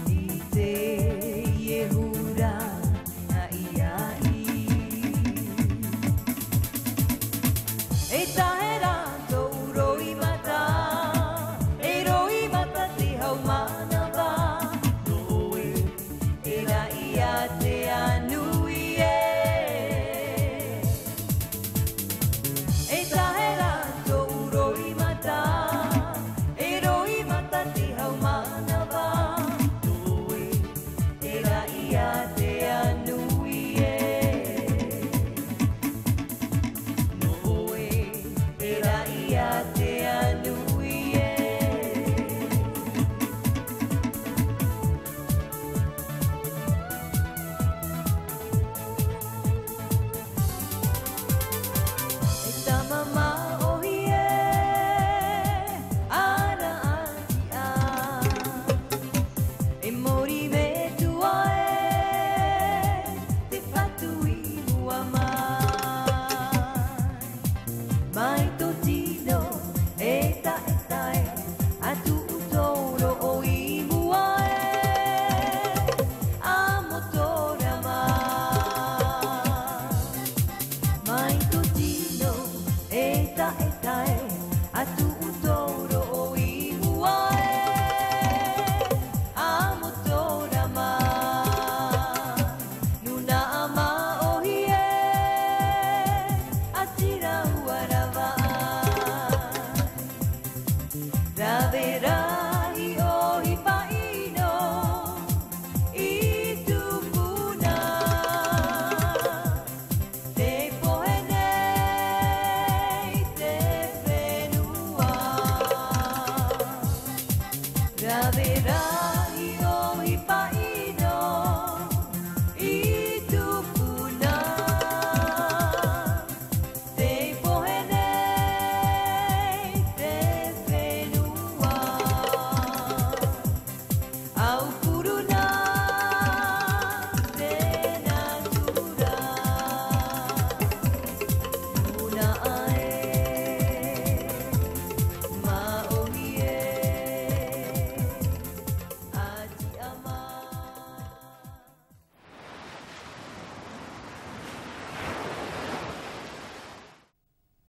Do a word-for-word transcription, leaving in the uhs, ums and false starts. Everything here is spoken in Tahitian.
I te iehura na ia i. E tahe rā tōʻu roimata, e roimata te haumānava. Nō ʻoe, e raʻi a te anui e. E tahe rā tōʻu roimata, e roimata te haumānava. Nō ʻoe, e raʻi a te anui e. Nō ʻoe, e raʻi a te anui e. E tama māʻohi e, ʻāraʻa tiʻa. E mōrī metua e, te Fatu i mua mai. Mai tō tino e taetae, a tuʻu tō roʻo i mua e, a motora mai. Mai tō tino e taetae, a tuʻu tō roʻo i mua e, a motora mai. Nūnaʻa māʻohi e, a tira ua rava ai. Rave rā